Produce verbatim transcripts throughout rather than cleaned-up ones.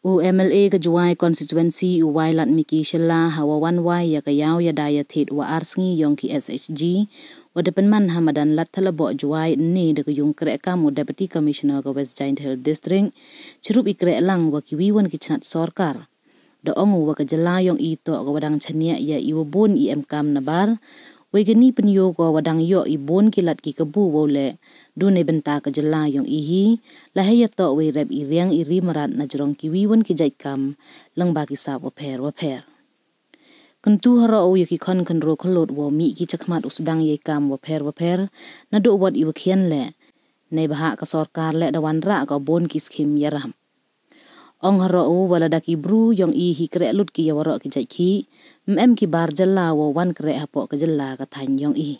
U M L A ka Jowai Constituency u Wailadmiki Shylla ha wa wan wai ïa ka ïaw ïada ïathied wa ar sngi yong ki S H G, wa da pynman ha madan Ladthadlaboh Jowai ne da ka yung kreh kam u Deputy Commissioner ka West Jaintia Hills District, chirup i kreh lang wa ki wi wan ki chnat sorkar. Da ong u wa ka jylla yong i toh ka wa dang chaniah ïa i wa bun i em kam nabar, wei kani pynïoh ko wa dang ïoh i bun ki lad ki kabu wow leh, du ne bynta ka jylla yong i hi, la hei ïa toh wei rep i riang i ri mrad na jrong ki wi wan ki jait kam, lang ba ki sap wa pher wa pher. Kyntu haroh u ïa ki khon khynro khlot wow mih ki chakhmat u sdang ïa i kam wa pher wa pher, na duh wat i wa khian leh. Nei bahak ka sorkar leh da wan rah ka bun ki skim ïarap. Ong haroh u wa lada ki bru yong i hi kreh lut ki ïa waroh ki jait ki, mem ki bar jylla wa wan kreh hapoh ka jylla ka thaiñ yong i.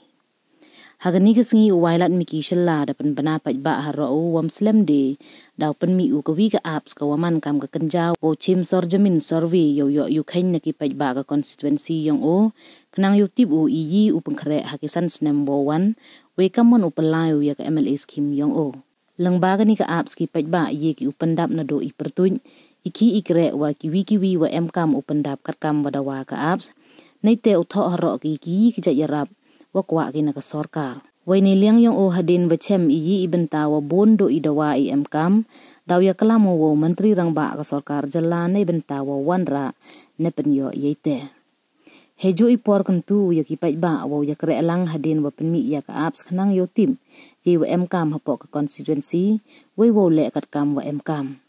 Ha kani ka sngi u Wailadmiki Shylla da pynbna paidbah haroh u wam slem de, daw pynmih u ka wi ka apps ka wa man kam ka kynja wow chim sor jamin survey yow yoh yu kheiñ na ki paidbah ka constituency yong u, khnang yow tip u i yi u pynkhreh ha ki san snem wow wan, wei kam mon u pynlai u ïa ka M L A skim yong u. Lang ba kani ka apps ki paidbah ïa ki u pyndap na duh i pyrtuit, i ki i kreh wa ki wi ki wi wa em kam u pyndap kat kam wa dawa ka apps, nei te u thoh haroh ki ki ki jait ïarap, wa kwah ki na ka sorkar. Wei nei liang yong u hadien wa chem i yi i bynta wa bun duh i dawa i em kam, daw ïa klam u wow Myntri Rangbah ka sorkar jylla nei bynta wa wan rah, ne pynïoh ïa i te. Hei ju i por kyntu u ïa ki paidbah wow ïa kreh lang hadien wa pynmih ïa ka apps khnang yow tip, ïa wa em kam hapoh ka constituency, wei wow leh kat kam wa em kam.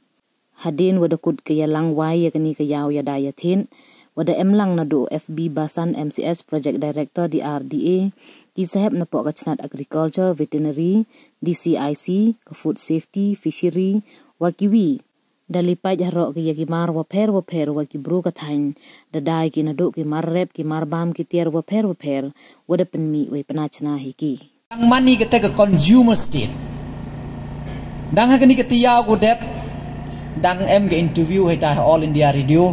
Hadien wa da kut ka ïa lang wai ïa kani ka ïaw ïada ïathied, wa da em lang na duh F B Basan M C S Project Director D R D A, ki sahep napoh ka chnat Agriculture, Veterinary, D C I C, ka Food Safety, Fishery, wa ki wi. Da li paid haroh ki ïa ki mar wa pher wa pher wa ki bru ka thaiñ, da dai ki na duh ki mar rep ki mar bam ki tiar wa pher wa pher, wa da pynmih wei pynachna hi ki. Tang mani kata ka consumer state. Dang ha kani ka tiaw ko dep, dang em ka interview hei ta All India Radio.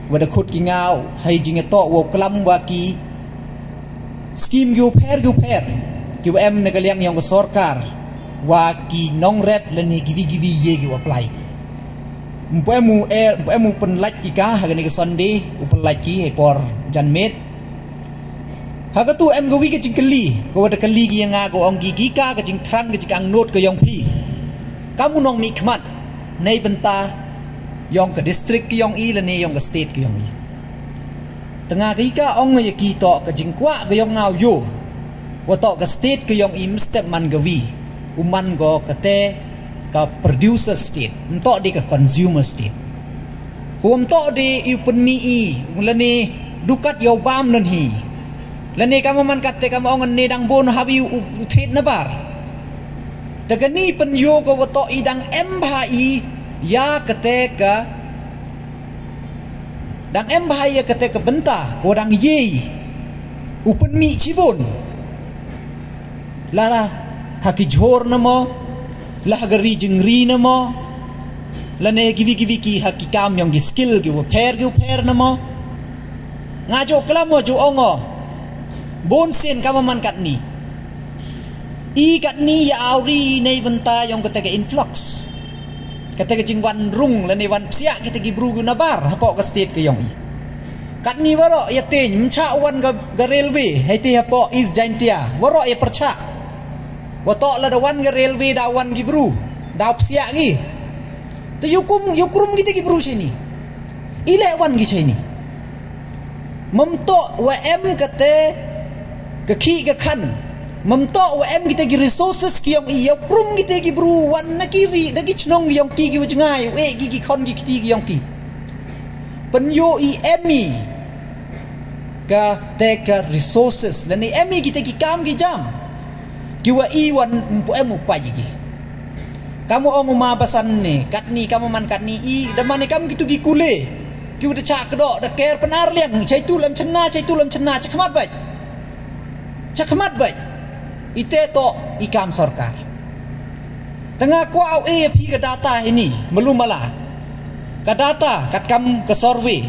Wa da khut ki ngaw, hei jingatoh wa klam wa ki skim ki u pher ki u pher. Ki wa em na ka liang yong ka sorkar. Wa ki nong rep lani ki wi ki wi ye ki wa apply. Mpu em u e, mpu em u pynlait ki ka, ha kani ka Sunday, u pynlait ki, hei por jan met. Ha katu em ka wi ka jingkylli, ka wa da kylli ki ïa nga ka ong ki ki ka, ka jingthrang ka jingkang not ka yong phi. Kam u nong mih khmat, nei bynta, yong ka district ka yong i, lane yong ka state ka yong i. Tanga ka i ka ong ïa ki toh ka jingkwah ka yong nga u yo. Wa toh ka state ka yong i mstep man ka wi. U man ko kate ka producer state, mtoh di ka consumer state. Ko mtoh di i u pynmih i, lane dukat ïa u bam nan hi. Lane kama man kate kama ong ne dang bun habi u, u thied nabar. Ta kani pynïoh ko wa toh i dang em bha i, ïa kate ka, dang em bha ïa kate ka bynta, ko dang ye. U pynmih chibun. La la, ha ki jhur na mo, la ha ka ri jingri na mo, lane ki wi ki wi ki ha ki kam yong ki skill ki wa pher ki wa pher na mo. Nga ju klam mo ju ong o. Bun sien kama man katni. I katni ïa awri i nei bynta yong kata ka influx. Kata ka jingwan rung lane wan psiah kita ki bru ki nabar, hapoh ka state ka yong i. Katni waroh ïa teng, mcha wan ka, ka railway, hei te hapoh East Jaintia, waroh ïa pyrchah. Wa toh la da wan ka railway da wan ki bru, da psiah ki. Te ïa kum, ïa krum kita ki bru shini. I leh wan ki shini. Mem toh wa em kate ka khih ka khan. Mem toh wa em kita ki resources ki yong i ïa krum kita ki bru wan na ki ri, da ki chnong ki yong ki ki wa jngai, u eh ki ki khon ki kti ki yong ki. Pynïoh i em i kate ka resources, lane em i kita ki kam ki jam. Ki wa i wan mpu em u pait ki. Kamu ong u ma Basan ne, katni, kamu man katni i, da man i kam kitu ki kule. Ki wa da chah kdoh, da ker pynar liang, chai tu lam chynna, chai tu lam chynna, chakhmat bait. Chakhmat bait. Ite toh i kam sorkar. Tanga kwah u e phi ka data hini, malu mala. Ka data, katkam ka survey.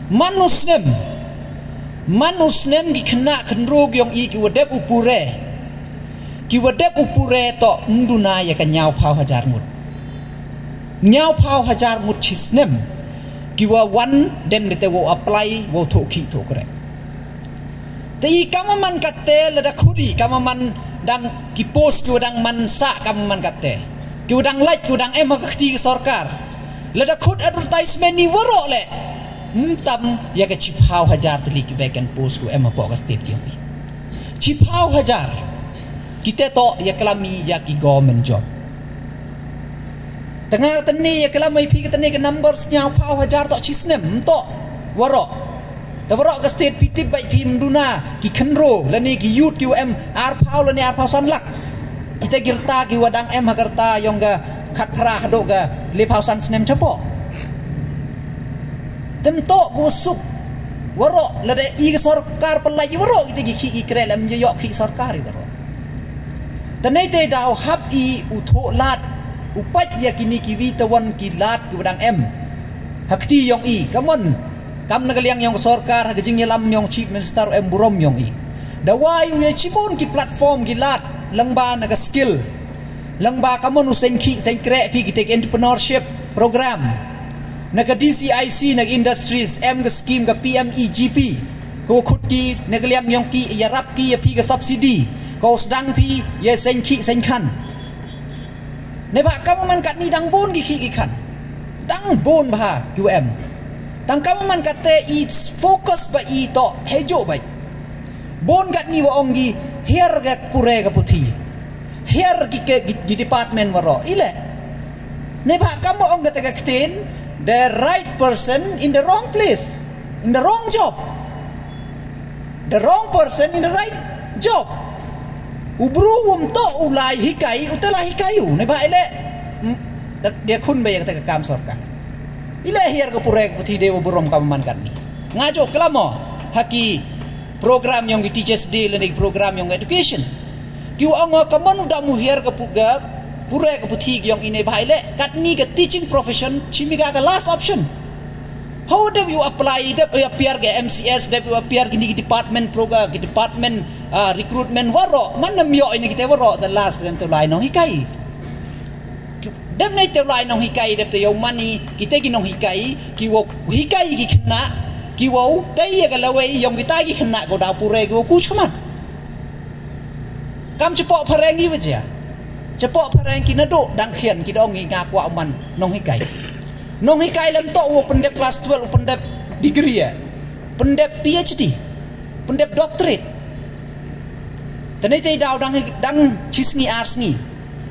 Man u snem, man u snem ki khynnah khynroo ki yong i ki wa dep u pure. Ki wa dep u pure toh mduna ïa ka ñiaw phaw hajar ngut. Hynñiaw phaw hajar ngut shi snem ki wa wan dem de te wow apply wow thoh khih thoh kreh. Te i kam man katte lada khudi kam man dang ki post ki wa dang man sa kam man katte ki wa dang lait ki wa dang em ha ka kti ka sorkar. Lada khud advertisement ni waroh le mtam ya ka chiphaw hajar tili ki vacant post ki wa em ha poh ka state ki yong i. Chiphaw hajar. Kite toh ya klami ya ki government job. Tengah tani ya kelam ai phi ke tani ke number sñiaw phaw hajar toh chi snem toh waroh. Te waroh ke state phi tip bai phi mduna ki khenro lani ki youth ki em ar phaw lani ar phaw san lak. Kita girta ki wadang em hagarta yong ga khat phra hadok ga le phaw san snem chapo. Tem toh ku suk waroh lada i ke sorkar pelai waroh kita ki ki krelem yok ki sorkar waroh. Tanai te daw hap i u thoh lad u pait ya kini ki wi tawan ki lad ki wadang em. Hakti yong i kamon kam na kaliang yong sorkar ha ka jingyalam yong chief minister em burom yong i. Dawai u ya chibun ki platform ki lad lengba na ka skill lengba kamon u sengki sengkrek pi ki take entrepreneurship program na ka D C I C na ka industries em ka scheme ka P M E G P. Ko khut ki na kaliang yong ki ya rap ki ya pi ka subsidy ko sedang pi ya sengki sengkan. Neba kam man kat ni dang bun ki ki ki kan dang bun bha ki em. Tang kam man kat te i focus ba i to hejo ba bun kat ni wa ong gi hiar ga pure ga puthi hiar gi ke gi department waro ile. Neba kam ong ga te ga ktin the right person in the wrong place in the wrong job. The wrong person in the right job. U bru um to u lai hikai u tela hikai u ne ba ile. Dia khun ba ya kata ka kam sorkar ile hiar ka purek puthi de u burom kam man kat ni. Ngajo kelamo haki program yong ki teachers day le ni program yong education. Ki u ong ka mon u da mu hiar ka puga purek puthi yong ine ba ile kat ni ka teaching profession chimiga ka last option. How dep you apply dep you appear ke M C S dep you appear ke ni department program ke department recruitment waro man nam yo ini kita waro the last dan tu lai nong hikai. Dep ni tu lai nong hikai dep tu yo mani kita ki nong hikai ki wo hikai ki kena ki wo tai ya ke lawai yong kita ki kena ko da pure ko kuch kaman. Kam cepo phareng i wajah cepo phareng ki nado dang khian ki dong i nga kwa man nong hikai. Nong hikai lem to u pendep class twelve u pendep degree ya pendep P H D pendep doctorate. Tani te daw dang dang chisngi arsngi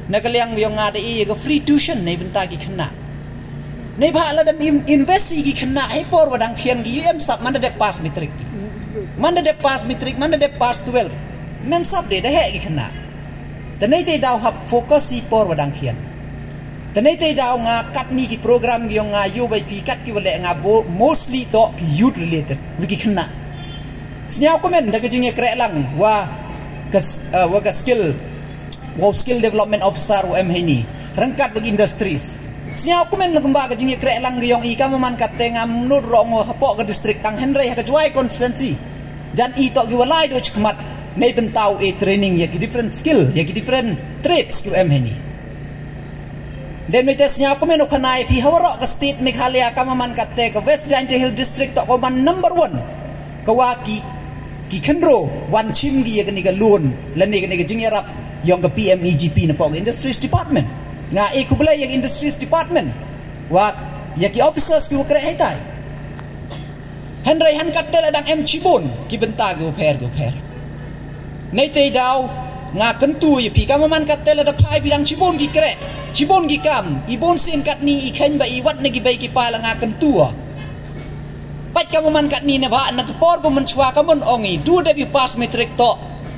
na kaliang yong nga de i ka free tuition na benta ki kena. Nei ba la dem invest ki kena hei por wadang khian gi em sap man da dep pass matric. Man da dep pass matric man da dep pass twelve. Mem sap de da he ki kena. Tenei te daw hap focus i por wadang khian. Tenei te daw nga kat ni ki program gi nga yo bai pi kat ki wale nga bo mostly to ki youth related wi ki kena. Sniaw komen da ka jing ya krek lang wa ka wa ka skill. Wow skill development officer u em hini rengkat wa industries. Sniaw kumen na kumba ka jing ya krek lang ga yong i kam man kat te ngam nud rong hapo ka district tang henrei ha ka Jwai constituency. Jan i to ki walai do chikmat nei bentau e training ya ki different skill ya ki different trades ki u em hini. Dem ni te sniaw kumen u khanai pi hawarok ka state Meghalaya kam man kat te ka West Jaintia Hill district to ko man number one. Ka wa ki ki khenro wan chim gi ya kani ka loan lani kani ka jingyarap yong ka P M E G P na pok industries department. Nga e khublei ya industries department wa ya ki officers ki wa krek haitai. Henrei han kat te la dang em chibun ki benta ki wa pher ki wa pher. Nei te daw nga kentu ya pi kam man kat te la da phai pi dang chibun ki krek chibun ki kam i bun sin kat ni i khen ba i wat na ki bai ki pa la nga kentu. Pat kam man kat ni na ba na ka por ko man chwa kam man ong i du de bi pass matric to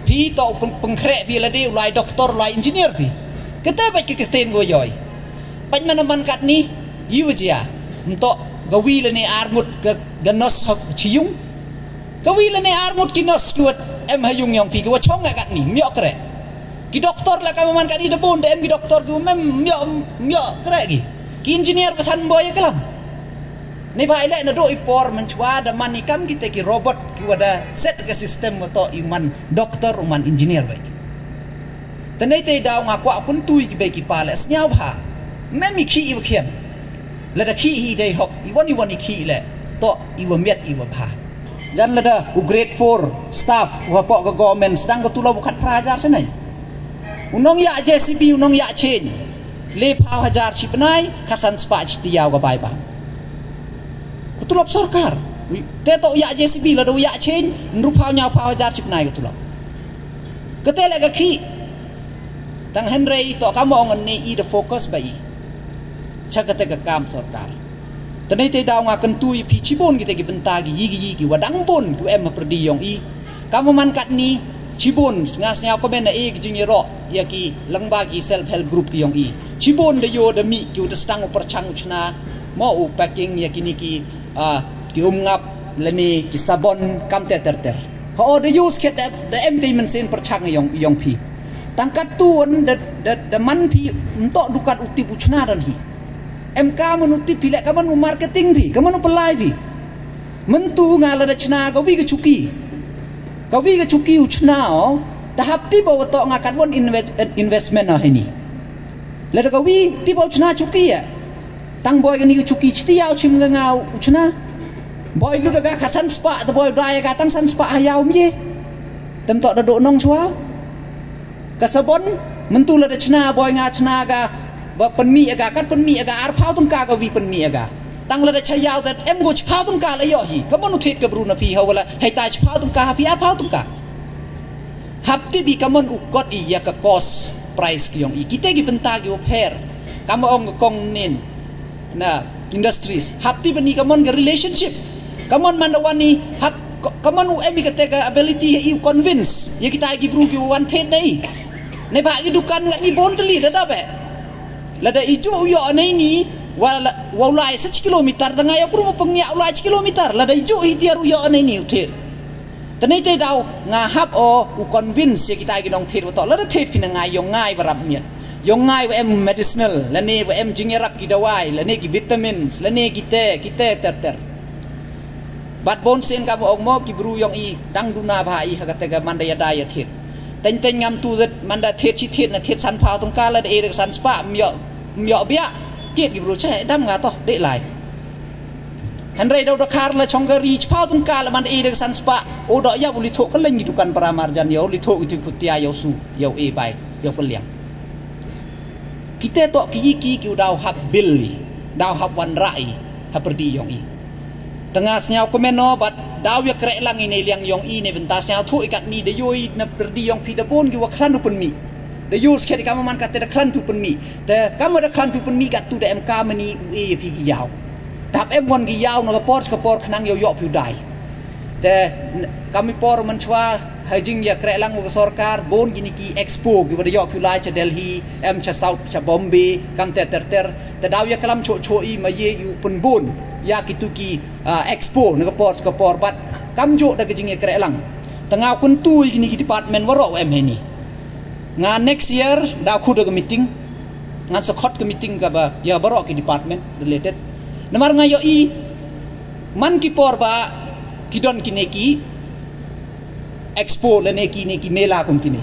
pi to pengkhrek pi la de ulai doktor ulai engineer pi. Kete pat ki keten go yoi. Pat man man kat ni i wajia mto ga wi la ne armut ga ga nos hok chiyung. Ka wi la ne armut ki nos ki wat em hayung yong pi ga wa chong kat ni miok re. Ki doktor la kam man kat ni da bun da em ki doktor ki mem miok miok kre ki. Ki engineer pathan boy kalam. Ni ba ile na do i por menchwa da man i kam kita ki robot ki wada set ka system wa to i man doktor u man engineer ba. Tenei te daw nga kwa kun tui ki bai ki pale sniaw bha. Mem i ki i khian. Lada khih hi dei hok, i wan i wan i khih leh. Toh, i wa miat i wa bha. Jan lada u grade four staff u hapoh ka government sdang ka tulop u khatphra hajar shaneng. U nongïah J C B, u nongïah change, le phaw hajar shi bnai, khatsan spah shi taïew ka bai bam. Ka tulop sorkar. Te toh u ïah J C B, lada u ïah change, hynriewphaw hynñiewphaw hajar shi bnai ka tulop. Kata leh ka khih. Tang hynrei toh ka mo ong ne i da focus ba i. Cha kata ka kam sorkar. Tang ne te daw nga kyntu ïa phi chibun kita ki bynta ki yi ki yi ki wa dang bun ki wa em ha pyrdi yong i. Ka mo man katni chibun nga sngew ko ben na e ki jingïaroh ïa ki lyngba ki self help group ki yong i. Chibun da yo da mi ki u da sdang u pyrchang u chna mo u packing ïa kini ki, ah, ki umngap lane ki sabon kam ter ter ter. Ha o da use khet da, da em te mynsiem pyrchang yong, yong phi. Tang kat tu wan da, da, da man phi mto dukat u tip u chna dan hi. Em ka man u tip phi leh ka man u marketing phi, ka man u pelai phi. Myntu nga lada chna ka wi ka chuki. Ka wi ka chuki u chna o, ta hap tip o wa toh nga kat wan inve-, investment o hini. Lada ka wi tip o u chna chuki ya. Tang boi kani ka chuki chiti ya u chim nga nga u chna. Boi lu da ka khatsan spah, ta boi da ya ka tang san spah ha ya u mye. Tem toh da do nong chwa. Ka sabon, myntu lada chna boi nga chna ka, ba pynmih ka, kat pynmih ka, arphaw tyngka ka wi pynmih ka. Tang lada cha yaw tat em go chiphaw tyngka la yoh hi. Ka mon u thied ka bru na phi ha wala, hei ta chiphaw tyngka ha phi arphaw tyngka. Hap tip i ka mon u kot i ya ka cost price ki yong i. Kita ki bynta ki u pher. Ka mo ong kong nin. Na industries. Hap tip ni ka mon ka relationship. Ka mon man da wan ni hap ka, ka mon u em i kata ka ability ha i u convince. Ya kita ki bru ki wan thied nei. Nei ba ki dukan ngat ni bon teli da da be. Lada i ju u yo nei ni wala, wa u lai sach kilometer da nga ya kru mo pengya u lai sach kilometer. Lada i ju i tiar u yo nei ni u thied. Tene te daw nga hap o u convince ya kita ki nong thied wa toh. Lada thied phi na ngai yong ngai wa rap miet. Yong ngai wa em medicinal, lane wa em jingïarap ki dawai, lane ki vitamins, lane ki te, ki te ter ter. Bad bon sien ka mo ong mo ki bru yong i, dang duna ba i ha kata ka man da ya da ya thied. Teng teng ngam tu zet man da thied chi thied na thied san phaw tyngka lada e da san spah, myo, myo bia, kiet ki bru che, dam nga toh, de lai. Hynrei daw da khar la chong ka ri chiphaw tyngka la man da e da san spah. O da ya u li thoh ka leng i dukan para marjan ya u li thoh i tu kutia ya u su ya u e bai ya u keliang. Kita toh ki yi ki ki u daw hap bil i. Daw hap wan ra i. Ha pyrdi yong i. Tanga sngew ko meno bad daw ya krek lang i ne liang yong i ne bynta sngew thoh i kat ni da yo i na pyrdi yong phi da bon ki wa khlan u pynmih. Da yo skhet i kama man kat te da khlan tu pynmih. Te kama da khlan tu pynmih kat tu da em ka mani u e ya phi ki yaw. Dap em wan ki yaw na ka por ka por khnang yow yoh phi u dai. Te n-, kami por man chwa ha jing ya krek lang wa ka sorkar bon kini ki expo ki wa da yoh phi u lai cha Delhi, em cha South, cha Bombay, kam ter ter ter. Te daw ya kalam cho cho i ma ye yu pun bon ya ki tu ki, ah, expo na ka por ka por bad kam jo da ka jing ya krek lang. Te nga kun tu i kini ki department waroh em heni. Nga next year da khu da ka meeting. Ngan sa khot ka meeting ka ba ya baroh ki department related. Namar nga yo i man ki por ba ki don kine ki expo lane kine ki mela kum kine.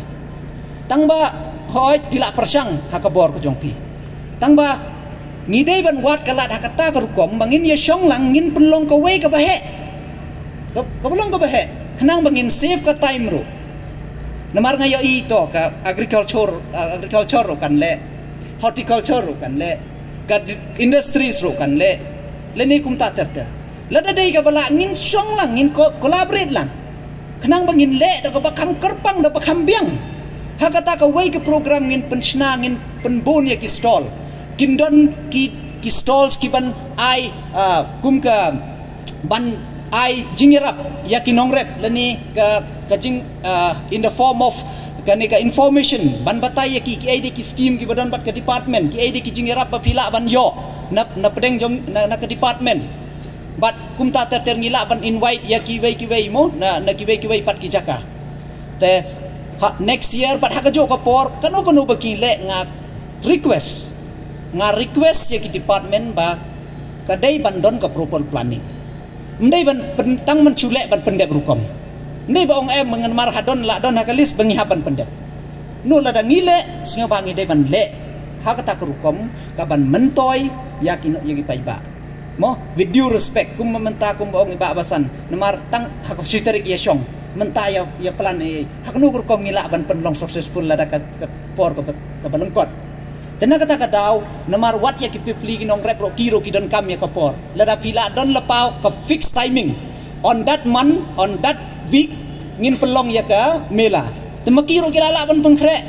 Tang ba hoi phi la pyrshang ha ka bor ka jong phi. Tang ba ngi dei ban wad ka lad ha kata ka rukom ba ngin ya shong lang ngin pynlong ka wei ka ba heh. Ka, ka ba long ka ba heh. Khnang ba ngin save ka time ruh. Namar nga yo i to ka agriculture, ah, agriculture ruh kan leh, horticulture ruh kan leh, ka di-, industries ruh kan leh, lane kumta ter ter. Lada dei ka ba lah ngin shong lang, ngin co-, collaborate lang. Khnang ba ngin leh da ka ba kham kyrpang da ba kham biang. Ha kata ka wei ka program ngin pynshna, ngin pynbun ya ki stall. Kin don ki, ki stalls ki ban ai, ah, kum ka ban ai jingyarap ya ki nongrep lane ka, ka jing, ah, in the form of kane ka information ban batai ya ki, ki ai de ki scheme ki ba don bad ka department, ki ai de ki jingyarap ba phi lah ban yo na, na pdeng jong na, na ka department. Bad kumta ter ter ngi lah ban invite ya kiwei kiwei mo na, na kiwei kiwei pat ki jaka. Te ha, next year bad ha ka jong ka por kano kano ba ki leh nga request, nga request ya ki department ba ka dei ban don ka proper planning. Ndei ban pen-, tang man chuleh ban pyndep rukom. Ndei ba ong em ngan mar ha don la don ha ka list ba ngi hap ban pyndep. No lada ngi leh, sngew ba ngi dei ban leh. Ha kata ka rukom ka ban myntoi ïa ki, ïa ki paidbah. Mo, with due respect, kumba mynta kumba ong i Bah Basan, namar tang ha ka physiotherapy ïa shong, mynta ïa, ïa plan, eh, ha kano ka rukom ngi lah ban pynlong successful lada ka, ka por ka, ka ba lyngkot. Te na kata ka daw, namar wat ïa ki pipli ki nongrep ruh ki ruh ki donkam ïa ka por. Lada phi lah don lypa ka fixed timing, on that month, on that week, ngin pynlong ïa ka mela. Te ma ki ruh ki lah lah ban pynkhreh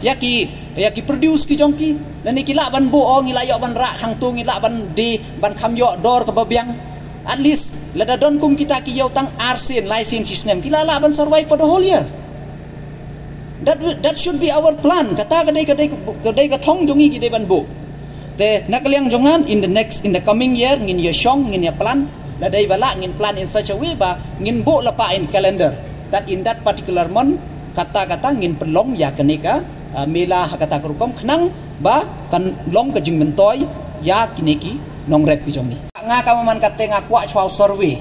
ïa ki, ïa ki produce ki jong ki. Lane ki lah ban buh, oh, ngi lah ïoh ban rah khang tu, ngi lah ban die ban kham ïoh dor ka ba biang. At least lada don kum kita ki ïoh tang ar sien, lai sien shi snem, ki lah lah ban survive for the whole year. That, that should be our plan. Kata ka dei, ka dei, ka dei ka thong jong ngi ki dei ban buh. Te na ka liang jong nga, in the next, in the coming year, ngin ïa shong, ngin ïa plan. Lada dei ba lah ngin plan in such a way ba ngin buh lypa in calendar that in that particular month, kata kata ngin pynlong ïa kane ka, ah, mela ha kata ka rukom khnang ba kan long ka jingmyntoi ïa kine ki nongrep ki jong ngi. Nga kaba man kata nga kwah shuwa survey.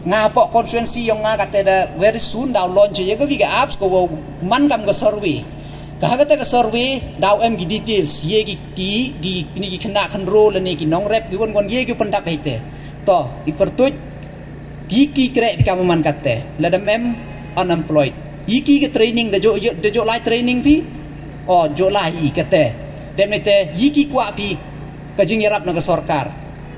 Nga hapoh constituency jong nga kata da very soon daw launch ïa ka wi ka apps ka wow man kam ka survey. Ka ha kata ka survey daw em ki details, ïa ki, ki, ki, kine ki khynnah khynroo lane ki nongrep ki wan wan ïa ki pyndap hei te. To, i pyrtuit, ki, ki kreh phi kaba man kata, lada em unemployed. Ïa ki ka training da jooh, da jooh lai training phi. Oh, jooh lai i kata. Te mynta ïa ki kwah phi ka jingïarap na ka sorkar.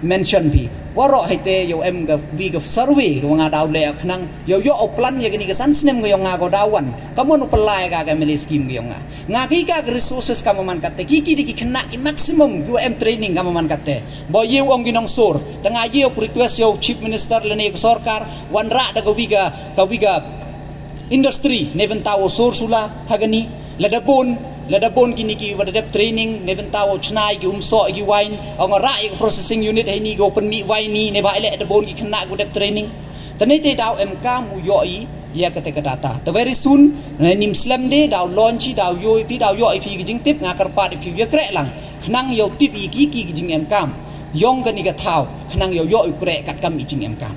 Mention phi. Waroh hei te ïoh em ka wi ka survey ka wa nga daw leh khnang ïoh ïoh u plan ïa kane ka san snem ka jong nga ka daw wan. Ka mon u pynlai ka ka M L A scheme ka jong nga. Nga ki ka resources kaba man kata ki ki dei ki khynnah ki maximum ki wa em training kaba man kata. Ba ïa u ong ki nongsur. Te nga ïa u request ïa u Chief Minister lane ka sorkar wanrah da ka wi ka, ka wi ka industry ne bynta u sor sula ha kane. Lada bun, lada bun kine ki wa da dep training ne bynta u chna ïa ki umsoh ïa ki wine, ong rah ïa ka processing unit ha ini ko pynmih wine ni ne ba ïaleh da bun ki khynnah ko dep training. Te ne te daw em kam u ïoh i ïa kata ka data. Te very soon ne nym slem de daw launch i daw ïoh i phi daw ïoh i phi ki jingtip nga kyrpad i phi ïa kreh lang. Khnang ïoh tip i ki ki ki jingem kam. Ïong kane ka thaw khnang ïoh ïoh i kreh kat kam i jingem kam.